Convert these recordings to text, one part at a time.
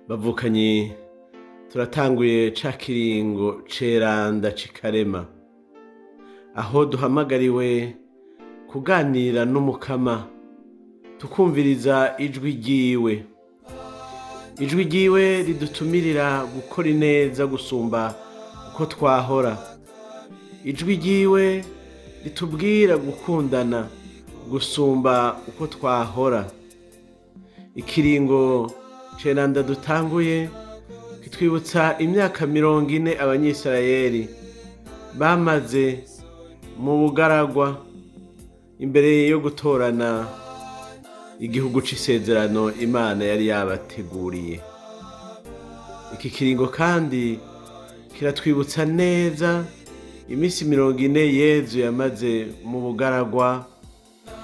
Bavukanyi, turatanguye ca kiringo ceranda c'ikarema, aho duhamagariwe kuganira n'Umukama, tukumviriza ijwi ryiwe. Ijwi ryiwe ridutumirira gukora ineza gusumba uko twahora. Ijwi ryiwe ritubwira gukundana gusumba uko twahora. Ikiringo ceranda dutanguye kitwibutsa imyaka 40 Abanyisirayeli bamaze mu bugaragwa imbere yo gutorana igihugu c'isezerano Imana yari yabateguriye. Iki kiringo kandi kiratwibutsa neza iminsi 40 Yezu yamaze mu bugaragwa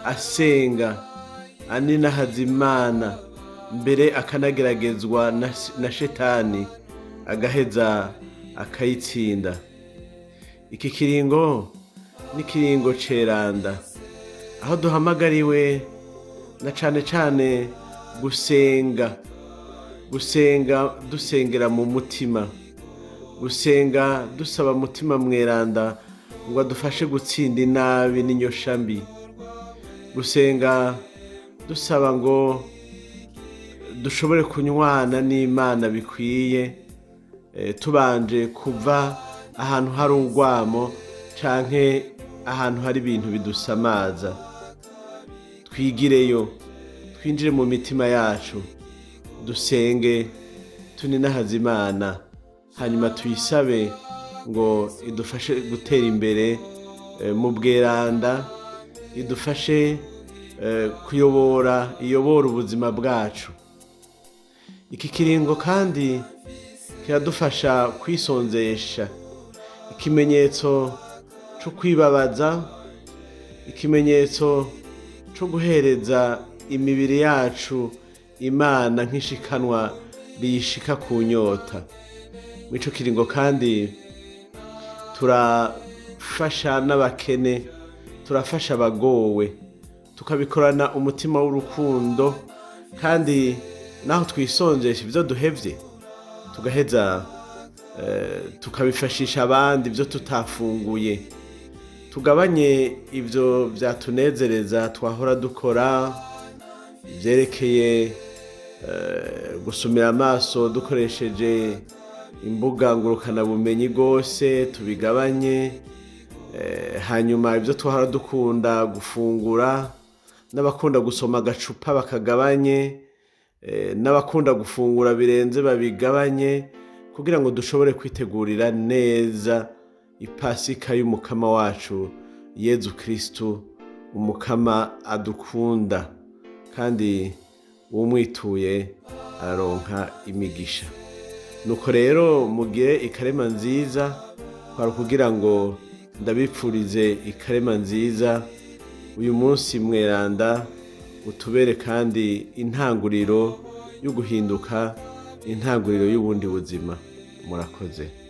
asenga, aninahaza Imana, mbere akanageragezwa na Shetani, agaheza akayitsinda. Iki kiringo n'ikiringo ceranda, aho duhamagariwe na cane cane gusenga, gusenga dusengera mu mutima, gusenga dusaba Mutima Mweranda ngo adufashe gutsinda inabi n'inyosha mbi, gusenga dusaba ngo dushobore kunywana n'Imana bikwiye, tubanje kuva ahantu hari urwamo canke ahantu hari ibintu bidusamaza. Twigireyo, twinjire mu mitima yacu, dusenge, tuninahaze Imana, hanyuma tuyisabe ngo idufashe gutera imbere mu bweranda, idufashe kuyobora, iyobora ubuzima bwacu. Iki kiringo kandi kiradufasha kwisonzesha, ikimenyetso co kwibabaza, ikimenyetso co guhereza imibiri yacu Imana nk'ishikanwa riyishika ku nyota. Mw'ico kiringo kandi turafasha n'abakene, turafasha abagowe, tukabikorana umutima w'urukundo, kandi naho twisonzesha ivyo duhevye, tugaheza tukabifashisha abandi ivyo tutafunguye. Tugabanye ivyo vyatunezereza twahora dukora, ivyerekeye gusumira amaso dukoresheje imbuga ngurukanabumenyi rwose tubigabanye, hanyuma ibyo twahora dukunda gufungura, n'abakunda gusoma agacupa bakagabanye, n'abakunda gufungura birenze babigabanye, kugira ngo dushobore kwitegurira neza Ipasika y'Umukama wacu Yezu Kristu, Umukama adukunda, kandi uwumwituye araronka imigisha. Nuko rero mugire ikarema nziza. Kwari ukugira ngo ndabipfurize ikarema nziza. Uyu munsi mweranda utubere kandi intanguriro yo guhinduka, intanguriro y'ubundi buzima. Murakoze.